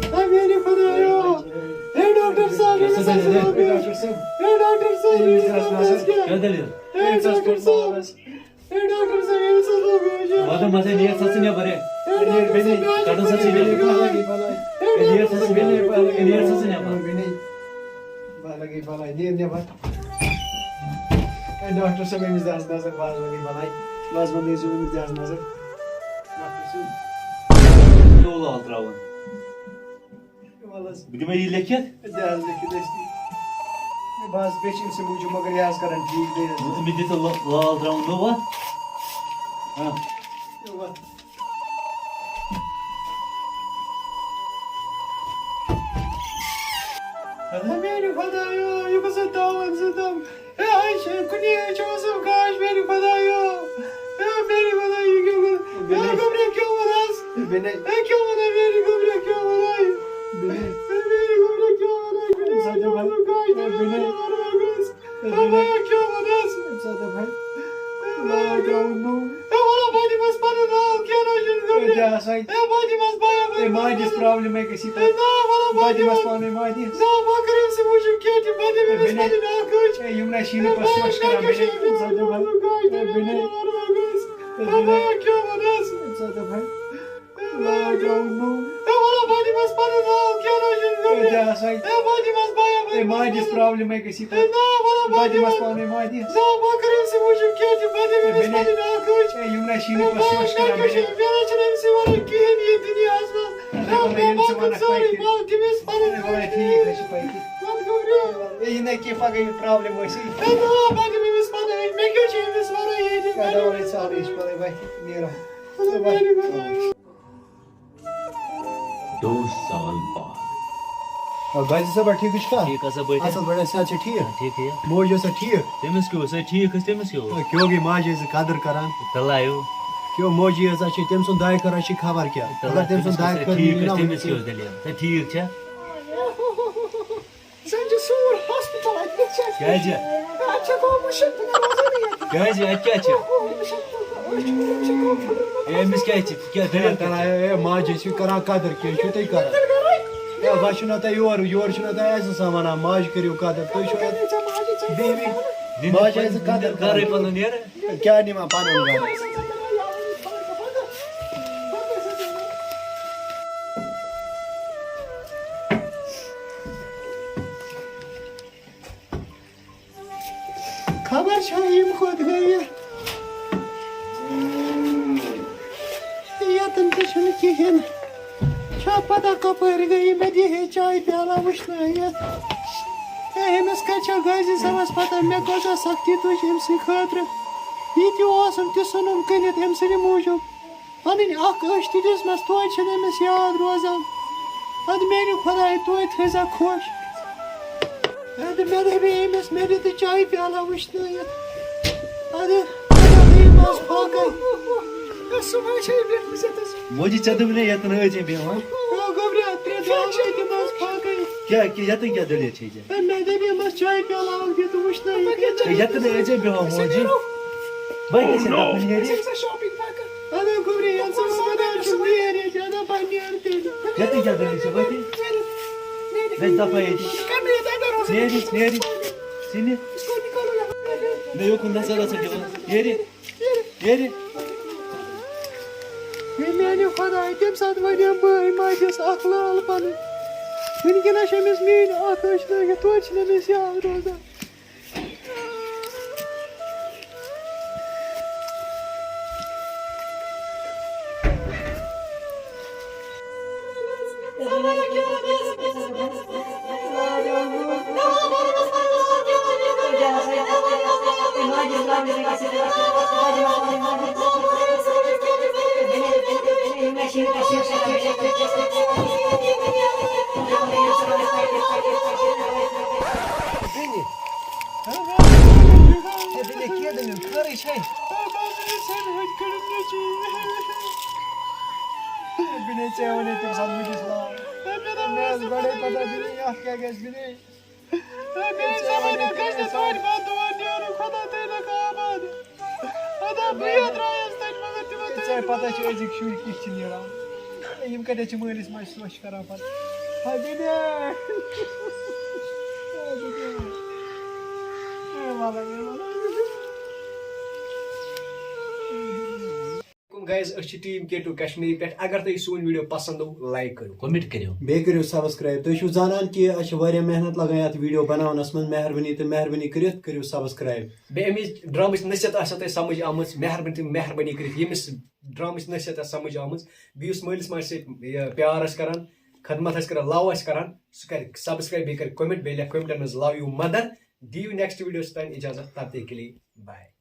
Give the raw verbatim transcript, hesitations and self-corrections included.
A میانہِ خۄدایا، A doctor صٲب، ییٚمِس حظ لوٚگ۔ اے ڈاکٹر صٲب، ییٚمِس حظ لوٚگ۔ کیٛاہ دٔلیٖل؟ اے ڈاکٹر صٲب، اے ڈاکٹر صٲب، ییٚمِس حظ لوٚگ۔ وَدٕ مَژَے، نیر سا ژٕ نٮ۪بر، ہے۔ اے ڈاکٹر صٲب، کَڑُن سا ژٕ نٮ۪بر۔ اے نیر سا ژٕ نٮ۪بر۔ اے نیر سا ژٕ نٮ۪بر۔ بہٕ لَگے بَلاے، نیر نٮ۪بر۔ اے ڈاکٹر صٲب، أمِس دِ حظ نظر، بہٕ حظ لَگے بَلاے۔ بہٕ حظ وَنہٕ، أمِس دِ حظ نظر۔ ڈاکٹر صٲب۔ نوٚو لال ترٛاوُن۔ وَلہٕ حظ۔ بہٕ دِمے یہِ لیکھِتھ۔ دِ حظ لیکھِتھ أسۍ۔ ہے، بہٕ حظ بیٚیہِ چھِ أمۍ سٕنٛدِ موٗجوٗب، مگر یہِ حظ کَران ٹھیٖک بیٚیہِ حظ۔ أمِس دِ ژٕ لا-، لال ترٛاوُن نوٚو اَتھ۔ ہاں۔ یہِ وَتھ۔ میٛانہِ خۄدایو، یہِ کُس تاوَن ستم۔ ہے، آیہِ چھِ کُنی، ہے، چھِ اوسُم گاش، میٛانہِ خۄدایو۔ ہے، میٛانہِ خۄدایو، یہِ کیٛاہ گوٚو؟ ہے، گوٚبرا، کیٛاہ وَنان؟ ہے، کیٛاہ وَنان، میٛانہِ گوٚبرا، کیٛاہ وَنان؟ ہے، میٛانہِ گوٚبرا، کیٛاہ وَنان؟ کُنی، ہے، چھِ اوسُم گاش، میٛانہِ خۄدایو۔ ہے، بہٕ کیٛاہ وَنان؟ ہے، وَلہٕ، بہٕ دِمَس پَنُن ناو، کینٛہہ نہ حظ چھُنہٕ گوٚمُت۔ ہے، بہٕ دِمَس بَیا، بہٕ ہے، ماجہِ ہٕنٛز پرابلِم ہے گٔژھی ہے، پَتہٕ۔ نا، وَلہٕ، بہٕ بہٕ دِمَس دِمَس پانَے ماجہِ ہٕنٛز۔ نا، بہٕ کَرٕ أمۍ سٕے موٗجوٗب کینٛہہ تہِ، بہٕ دِمہٕ ہے، أمِس بیٚنہِ۔ پَنٕنۍ اَکھ أچھ۔ ہے، یِم نہ چھِ ہے، نہٕ پَتہٕ بہٕ سونٛچ کَران، کیٛاہ چھُ بیٚنہِ۔ أمِس؟ زَدٕ بَل۔ ہے، بیٚنہِ۔ ہے، ہے، بیٚنہِ۔ بہٕ کیٛاہ وَنہٕ حظ؟ زَدٕ بَل۔ ہے، وَلہٕ، بہٕ دِمَس پَنُن ناو، کینٛہہ نہ حظ چھُنہٕ گوٚمُت۔ ہے، کیٛاہ سا؟ ہے، بہٕ دِمَس بَیا، بہٕ ہے، ماجہِ ہٕنٛز پرابلم ہے گٔژھی ہے، پَتہٕ۔ نا، وَلہٕ، بہٕ بہٕ دِمَس دِمَس۔ پانَے ماجہِ ہٕنٛز۔ نا، بہٕ کَرٕ أمۍ سٕے موٗجوٗب کینٛہہ تہِ، بہٕ دِمہٕ ہے، أمِس بیٚنہِ۔ پَنٕنۍ اَکھ أچھ۔ ہے، یِم نہ چھِ ہے، نہٕ پَتہٕ بہٕ سونٛچ کَران، کیٛاہ چھُ؟ بیٚنہِ۔ مےٚ نہ چھُنہٕ أمۍ سٕے وَرٲے کِہیٖنۍ یہِ دُنیاہَس منٛز۔ ہے، ہے، وَلہٕ، بہٕ ییٚلہِ ژٕ کَرٕ وَنَکھ سورُے، پَتہٕ۔ بہٕ دِمہٕ أمِس پَنٕنۍ ہے، وَلہٕ، ٹھیٖک حظ چھُ، پَتہٕ۔ پَتہٕ گوٚو برٛونٛہہ۔ ہے، یہِ نہ کینٛہہ، پَگاہ یہِ پرابلم ٲسی۔ ہے، نا، بہٕ دِمہٕ أمِس پَنٕنۍ، مےٚ کیٛاہ چھُ أمِس وَرٲے ییٚتہِ؟ ہے، نا، وَلہٕ، سہلٕے چھُ، پَرٕے وَتھِ نیرو۔ ہے، وَلہٕ، میٛانہِ خۄدایو۔ دو سال بعد۔ آ، غازی صٲبا، ٹھیٖک چھُکھا؟ ٹھیٖک ہسا پٲٹھۍ۔ اَصٕل پٲٹھۍ، صحت چھا ٹھیٖک؟ ٹھیٖک ہے۔ موج ٲسا ٹھیٖک؟ تٔمِس کیٛاہ اوس؟ ہے، ٹھیٖک ٲس، تٔمِس کیٛاہ اوس؟ آ، کیٛاہ گٔے ماجہِ ہٕنٛز قدٕر کران؟ تَلایو۔ کیٛاہ موجی ٲس، اَسہِ چھِ تٔمۍ سُنٛد داے کران، چھِ خبر کیٛاہ۔ تَلہ، اگر تٔمۍ سُنٛد تٔمِس داے کیٛاہ اوس؟ کٔر ٹھیٖک نہٕ ٲس، تٔمِس کیٛاہ اوس دٔلیٖل؟ ہے، ٹھیٖک چھا؟ زَن چھِ سوٗر ہاسپِٹل اَتہِ، ییٚتہِ چھِ اَسہِ۔ کیٛازِ؟ اَتہِ چھِ گوٚمُت شِفٹ، نہ روزٲنی ییٚتہِ۔ کیٛازِ؟ اَتہِ کیٛاہ چھِ؟ أسۍ چھِ، أسۍ چھِ، أسۍ چھِ گوٚمُت۔ ہے، أمِس کیٛازِ چھِ؟ کیٛاہ دٔلیٖل کیٛاہ چھِ؟ ہے، ماجہِ ٲسِو کران قدر، کیٛاہ چھِو تُہۍ کران؟ ہے، وۄنۍ چھُو نہ تۄہہِ یورٕ، یورٕ چھُو نہ تۄہہِ اَسہِ آسان وَنان، ماجہِ کٔرِو قدر، تُہۍ چھِو اَتہِ بیٚیہِ بیٚیہِ۔ ماجہِ آسہِ قدر کران۔ پَنُن نیرٕ۔ کیٛاہ نِوان پَنُن گَرٕ؟ خبر چھا یِم کوٚت گٔیہِ؟ ییٚتٮ۪ن تہِ چھُنہٕ کِہیٖنۍ۔ چھا پتہ کپٲرۍ گٔیہِ؟ مےٚ دِ ہے چایہِ پیالہ وٕچھنٲیِتھ۔ ہے، أمِس کَتہِ چھےٚ غازی صٲبَس پتہ مےٚ کۭژاہ سختی تُج أمۍ سٕنٛدِ خٲطرٕ؟ یہِ تہِ اوسُم تہِ ژھُنُم کٕنِتھ أمۍ سٕنٛدِ موٗجوٗب۔ پَنٕنۍ اَکھ أچھ تہِ دِژمَس، توتہِ چھَنہٕ أمِس یاد روزان۔ اَدٕ میٛانہِ خۄدایہِ، توتہِ تھٲیزِ خۄش۔ اَدٕ مےٚ دَپے أمِس، مےٚ دِ تہٕ چایہِ پیالہ وٕچھنٲیِتھ۔ موجی، ژےٚ دوٚپ نے یَتَن ٲسۍ زِ بیٚہوان۔ کیٛاہ، کیٛاہ، یَتَن کیٛاہ دٔلیٖل چھے ژےٚ؟ ہے، یَتَن ٲسۍ زِ بیٚہوان موجی۔ بہٕ کیٛاہ چھَس دَپان ییٚتہِ؟ یَتَن کیٛاہ دٔلیٖل چھے؟ وۄتھ یہِ۔ گژھ دَفا ییٚتہِ۔ نیرِ، نیرِ۔ ژٕ نہِ۔ مےٚ یوکُن نظر ٲسٕکھ دِوان۔ نیرِ۔ ییٚلہِ ہے میانہِ خۄداے، تَمہِ ساتہٕ وَنیٛام بٲے ماجہِ اکھ لال پَنٕنۍ۔ وٕنکیٚنَس چھِ أمِس میٛٲنۍ اکھ أچھ لٲگِتھ، توتہِ چھِنہٕ أمِس یاد روزان۔ بیٚنہِ۔ ہے، بیٚنہِ، کیٛاہ دٔلیٖل؟ خٲرٕے چھے؟ بیٚنہِ، ژےٚ وَنے تَمہِ ساتہٕ مُجِس لاو۔ مےٚ ٲس گۄڈَے پَتہ، بیٚنہِ، یَتھ کیٛاہ گژھِ، بیٚنہِ۔ ژےٚ پَتہ چھِ أزِکۍ شُرۍ کِتھ چھِ نیران۔ یِم کَتہِ چھِ مٲلِس ماجہِ سونٛچ کران پَتہٕ۔ ہاے بیٚنہِ۔ ہاے بیٚنہِ۔ اے وَلہٕ، اے وَلہٕ۔ گایز، أسۍ چھِ ٹیٖم کے ٹو کشمیٖری پٮ۪ٹھ۔ اگر تۄہہِ سون ویٖڈیو پسنٛد آو، لایک کٔرِو۔ کومنٹ کٔرِو۔ بیٚیہِ کٔرِو سبسکرایب۔ تُہۍ چھِو زانان کہِ اَسہِ چھِ واریاہ محنت لگان یَتھ ویٖڈیو بناونَس منٛز۔ مہربٲنی تہٕ مہربٲنی کٔرِتھ کٔرِو سبسکرایب۔ بیٚیہِ اَمِچ ڈرامٕچ نصیحت آسیو تۄہہِ سمجھ آمٕژ، مہربٲنی تہٕ مہربٲنی کٔرِتھ ییٚمِس ڈرامٕچ نصیحت آسہِ سمجھ آمٕژ، بیٚیہِ یُس مٲلِس ماجہِ سۭتۍ یہِ پیار آسہِ کران، خدمت آسہِ کران، لو آسہِ کران، سُہ کرِ سبسکرایب، بیٚیہِ کرِ کومنٹ، بیٚیہِ لیکھِ کومنٹن منٛز love you mother۔ دِیِو نیکسٹ ویٖڈیوَس تام اجازت، تب تک کے لیے بائے۔